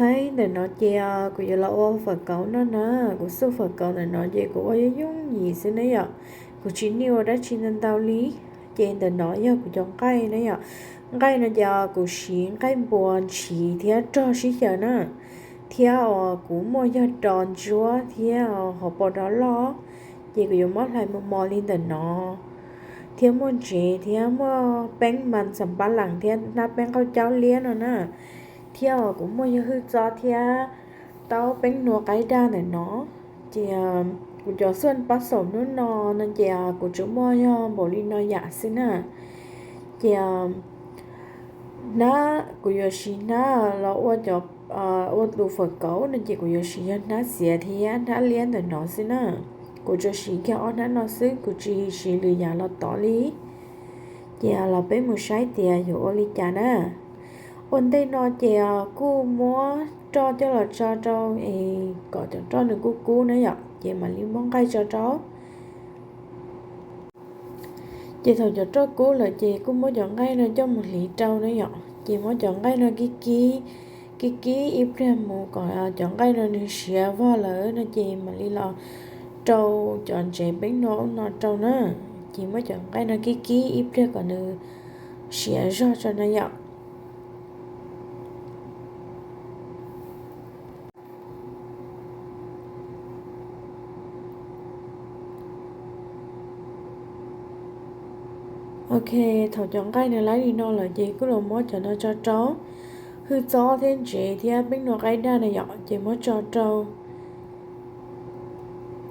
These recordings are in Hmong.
Saib ntawm no ces kuv yuav los ua fawm kauv no na. Kuv xuj fawm kauv ntawm no ces kuv ua yooj yooj yim xwb na yom. Kuv tsis niaj ua dab tsi ntau ntau li. Ces ntawm no yog kuv cov nqaij na yom. Nqaij no ces kuv siv nqaij npua ntshiv thiab rog sib xyaw na, thiab uas kuv muaj yog dos ntsuab thiab hauv paus dos loj. Ces kuv yuav muab hlais mos mos li ntawm no, thiab muaj ntsev thiab muaj peeb mas xam pab lees thiab hnab peeb qauj caub liab no na, thiab uas kuv muaj yog hwj txob thiab taub peeb nua qaib daj ntawm no. Ces kuv cov xuaj pab xaum hnub no no ces kuv tsuas muaj yog npaum li no yam xwb na. Ces hnab kuv yuav siv hnab los ua cov, ua tus fawm kauv no ces kuv yuav siv yog hnab xiav thiab hnab liab ntawm no xwb na. Kuv tsuas siv kiag ob hnab no xwb, kuv tsis siv lwm yam los tod li. Ces los peb mus saib tias yuav ua li cas na. Ua ntej no ces kuj muab roj coj los tso rau es kom cov roj nws kub kub na yom, ces mam li muab nqaij tso rau. Ces thaum cov roj kub lawm ces kuj muab cov nqaij no coj mus hliv rau na yom. Ces muab cov nqaij no kib kib, kib kib ib pliag mus kom cov nqaij no nws siav vog lawm no ces mam li los rau cov ntsev peeb nua no rau na. Ces muab cov nqaij no kib kib ib pliag kom nws siav zog tso na yom. Ok, thaum cov nqaij nws laib li no lawm ces kuj los muab cov no tso rau, hwj txob thiab ntsev thiab peeb nua qaib daj na yom, ces muab tso rau.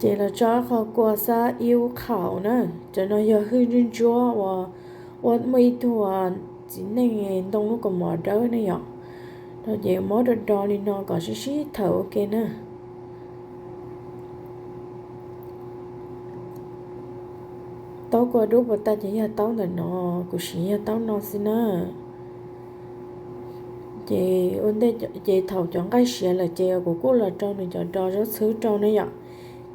Ces los tso qhov kua xab ib ub qhaum na. Cov no yog hwj ntsuab ntsuab uas, ua muaj ib tug txiv neej ntoo lub kaus mom dawb ne yom. No ces muab do do li no kom sib sib thawm ua ke na. Taub kua dub puas tag ces yog taub ntawm no, kuv siv yog taub no xwb na. Ces ua ntej ces thaum cov nqaij siav lawm ces kuv kuj los rau nws cov do zaub txhwb rau na yom.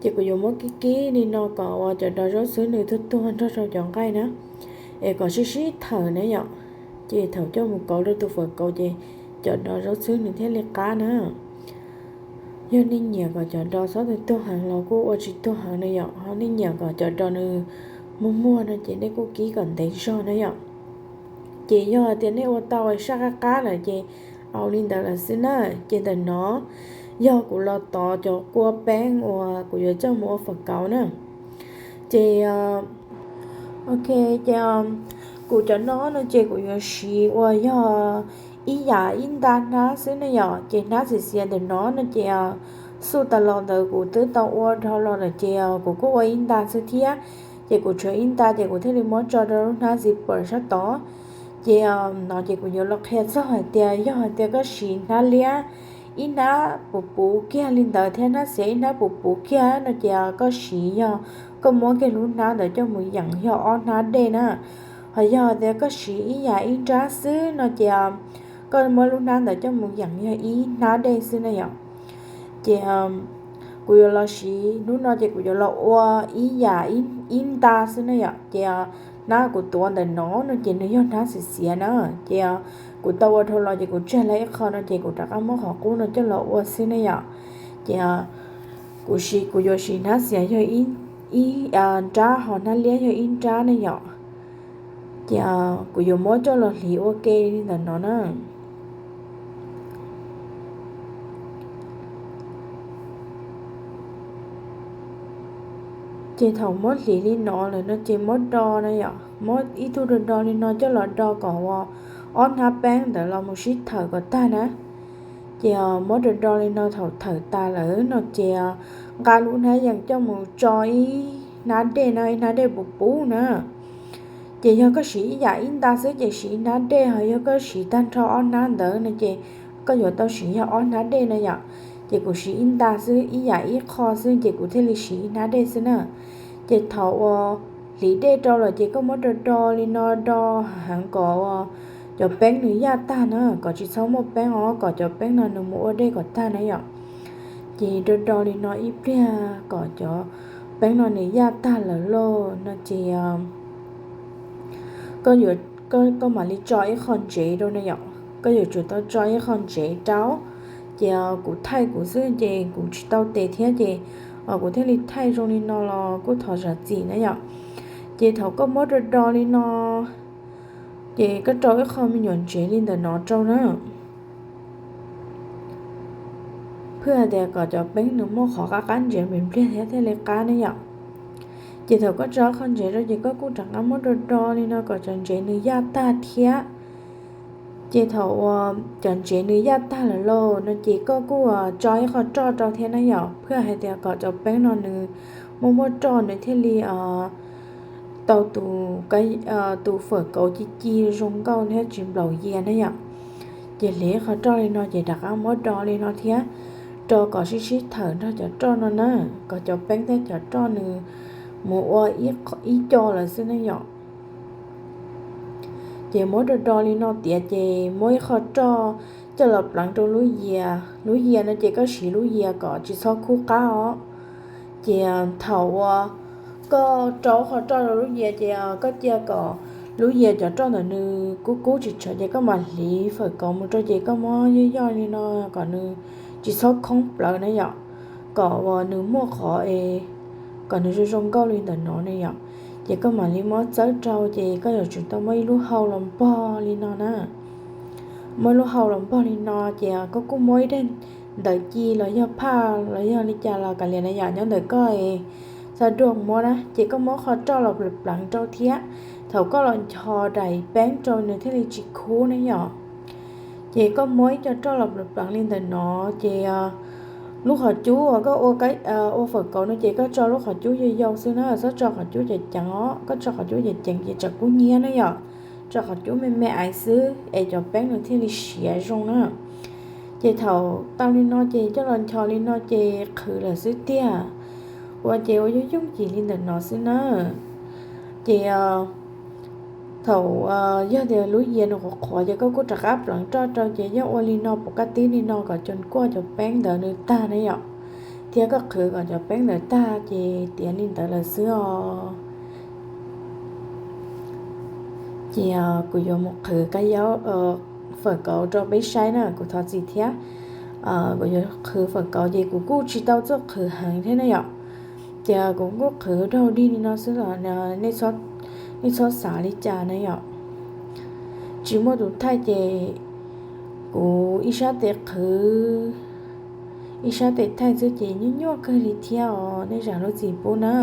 Ces kuv yuav muab kib kib li no kom uas cov do zaub txhwb nws tuag tuag nrog rau cov nqaij na, es kom sib sib thawm na yom. Ces thaum coj mus kauv rau tus fawm kauv ces cov do zaub txhwb nws thiaj li qab na. Yog nej nyiam kom cov do txhob tuag tuag heev los kuj ua tsis tuag heev na yom, ho nej nyiam kom cov do nws muag muag no ces nej kuj kib kom ntev zog na yom. Ces yog tias nej ua tau saj qab qab lawm ces au li ntawd lawm xwb na. Ces ntawm no yog kuv los tov cov kua peeb uas kuv yuav coj mus ua fawm kauv na. Ces, ok, ces kuv cov no no ces kuv yuav siv uas yog ib yam ib nta hnab xwb ne yom. Ces hnab xiav xiav ntawm no no ces xuj tas los ntawd kuv twb tau ua dhau los lawm ces kuv kuj ua ib nta xwb thiab. Ces kuv tshuav ib nta ces kuv thiaj li muab tso rau lub hnab zipper sab tod. Ces no ces kuv yuav los qhia txog hais tias yog hais tias koj siv hnab liab ib hnab puv puv kiag li ntawd thiab hnab xiav ib hnab puv puv kiag no ces koj siv yog koj muab kiag lub hnab ntawd coj mus yeem yog ob hnab dej na. Ho yog tias koj siv ib yam ib nrab xwb no ces koj muab lub hnab ntawd coj mus yeem yog ib hnab dej xwb na yom. Ces kuv yuav los siv hnub no ces kuv yuav los ua ib yam ib nta xwb na yom. Ces hnab kuv tuav ntawm no no ces nws yog hnab xiav xiav na. Ces kuv tau ua dhau los ces kuv tseg lawm ib qho no ces kuv rov qab muab qhov qub no coj los ua xwb na yom. Ces kuv siv, kuv yuav siv hnab xiav yog ib nrab ho hnab liab yog ib nrab ne yom. Ces kuv yuav muab coj los hliv ua ke li ntawm no na. Ces thaum muab hliv li no lawm no ces muab do na yom, muab ib tug do do li no coj los do kom uas ob hnab peeb ntawd los mus sib thawm kom tag na. Ces muab do do li no, thaum thawm tas lawm no ces nqa lub hnab yees coj mus tso ib hnab dej no, ib hnab dej puv puv na. Ces yog koj siv ib yam ib nta xwb ces siv ib hnab dej, ho yog koj siv tag nrho ob hnab ntawd no ces koj yuav tau siv yog ob hnab dej no yom. Ces kuv siv ib nta xwb, ib yam ib qho xwb ces kuv thiaj li siv ib hnab dej xwb na. Ces thaum uas hliv dej rau lawm ces koj muab do do li no, do heev kom uas cov peeb nws yaj tag na, kom tsis txhob muaj peeb os, kom cov peeb no nws mus ua dej kom tag na yom. Ces do do li no ib pliag kom cov peeb no nws yaj tag lawm lauj no ces koj yuav, koj mam li tso ib qho ntsev rau na yom. Koj yuav tsum tau tso ib qho ntsev rau, Ces kuv thaij kuv xwb ces kuv tsis tau tes thiab ces kuv thiaj li thaij zoo li no los kuj thov zam txim na yom. Ces thaum koj muab do do li no, ces koj rau ib qho me nyuam ntsev li ntawm no rau na, phwj hais tias kom cov peeb nws muaj qhov qab qab ntsev npliag thiab thiaj li qab ne yom. Ces thaum koj tso qhov ntsev rau ces koj kuj rov qab muab do do li no kom cov ntsev nws yaj tag thiab. Ces thaum uas cov ntsev nws yaj tag lawm lauj no ces koj kuj tso ib qho roj rau thiab na yom, phwj hais tias kom cov peeb no nws muaj muaj roj nws thiaj li tau tus fawm kauv ci ci zoo nkauj thiab tsis nplaum yias na yom. Ces hliv ib qho roj li no ces rov qab muab do li no thiab, rau kom sib sib thawm nrog cov roj no na, kom cov peeb thiab cov roj nws mus ua ib co lawm xwb ne yom. Ces muab do do li no tiav ces muab ib qho roj coj los pleev rau lub yias, lub yias no ces koj siv lub yias kom tsis txhob khub qab os. Ces thaum uas koj rau qhov roj rau lub yias ces koj cia kom lub yias cov roj ntawm nws kub kub tsis tshav ces koj mam hliv fawm kauv mus rau ces koj muab yoj yoj li no kom nws tsis txhob khoob plawv na yom, kom uas nws muaj qhov es kom nws zoo zoo nkauj li ntawm no ne yom. Ces koj mam li muab txawb rau ces koj yuav tsum tau muab ib lub hau los npog li no na. Muab ib lub hau los npog li no ces koj kuj muab ib daim ntawv ci los yog phaj los yog li cas los kav liam na yom, nyob ntawm koj es xav dua muab na ces koj muab qhov roj los pleev rau thiab. Thaum koj los ncho daim peeb rau nws thiaj li tsis khub na yom. Ces koj muab ib co roj los pleev pleev li ntawm no ces lub qhov cub uas koj ua fawm kauv no ces koj tso lub qhov cub yau yau xwb na, txhob tso qhov cub ceev ceev os, koj tso qhov cub ceev ceev ces tsam kub hnyiab na yom. Tso qhov cub me me aiv xwb es cov peeb nws thiaj li siav zoo na. Ces thaum tau li no ces coj los ncho li no ces qhwv lawm xwb tiag. Ua ces ua yooj yooj yim li ntawm no xwb na. Ces thaum yog tias lub yias nws qhuav qhuav ces koj kuj rov qab pleev roj rau ces yeej ua li no puv kab tib li no kom cov kuaj cov peeb ntawd nws tag na yom, thiab koj qhwv kom cov peeb ntawd tag ces tiav li ntawd lawm xwb os. Ces kuv yuav mus qhwv kab yaub fawm kauv rau peb saib na, kuv thov txim thiab. Kuv yuav qhwv fawm kauv ces kuv kuj tsis tau txawj qhwv heev thiab na yom. Ces kuv kuj qhwv daug dig li no xwb los nej txhob xav li cas na yom. Tsis muaj tus thaij ces kuv ib sab tes qhwv ib sab tes thaij xwb ces nyuaj nyuaj kawg li thiab os, nej zam lub txim pub na.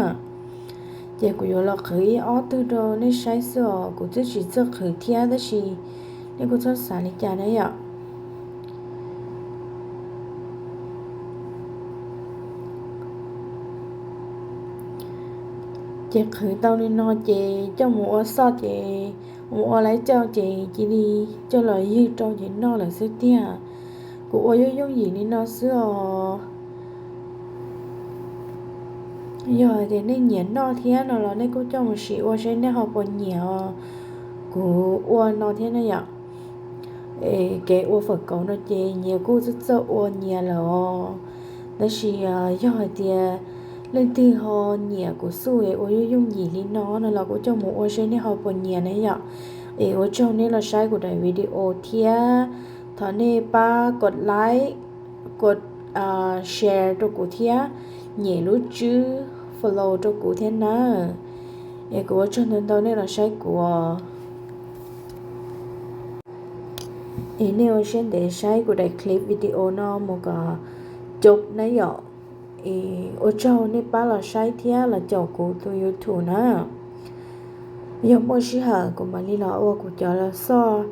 Ces kuv yuav los qhwv ib ob tug rau nej saib xwb os, kuv twb tsis txawj qhwv thiab tab sis nej kuj txhob xav li cas na yom. Ces qhwv tau li no ces coj mus ua xoj ces mus ua laib cauj ces cia li coj los ywg rau ces noj lawm xwb tiag. Kuv ua yooj yooj yim li no xwb os. Yog hais tias nej nyiam noj thiab no los nej kuj coj mus sim ua seb nej ho puas nyiam os. Kuv ua no thiab na yom. Kev ua fawm kauv no ces nyias kuj txawj txawj ua nyias lawm os. Tab sis yog hais tias leej twg ho nyiam kuv xub es ua yooj yooj yim li no no los kuj coj mus ua seb nej ho puas nyiam na yom. Es ua tsaug nej los saib kuv daim video thiab thov nej pab kos like, kos share rau kuv thiab nyem lub tswb follow rau kuv thiab nawb. Es kuv ua tsaug ntau ntau nej los saib kuv os. Es nej ua siab ntev saib kuv daim clip video no mus kom coob na yom. Es ua tsaug nej pab los saib thiab los caum kuv tus YouTube na. Yog muaj sij hawm kuv mam li los ua kuv cov los xoj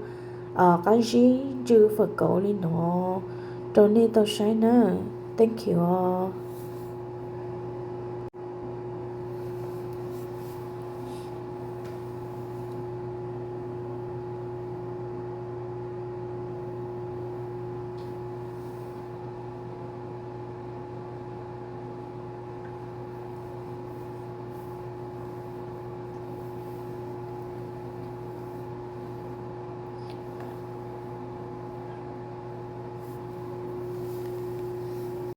qab zib ntsw fawm kauv li no rau nej tau saib na. Thank you os.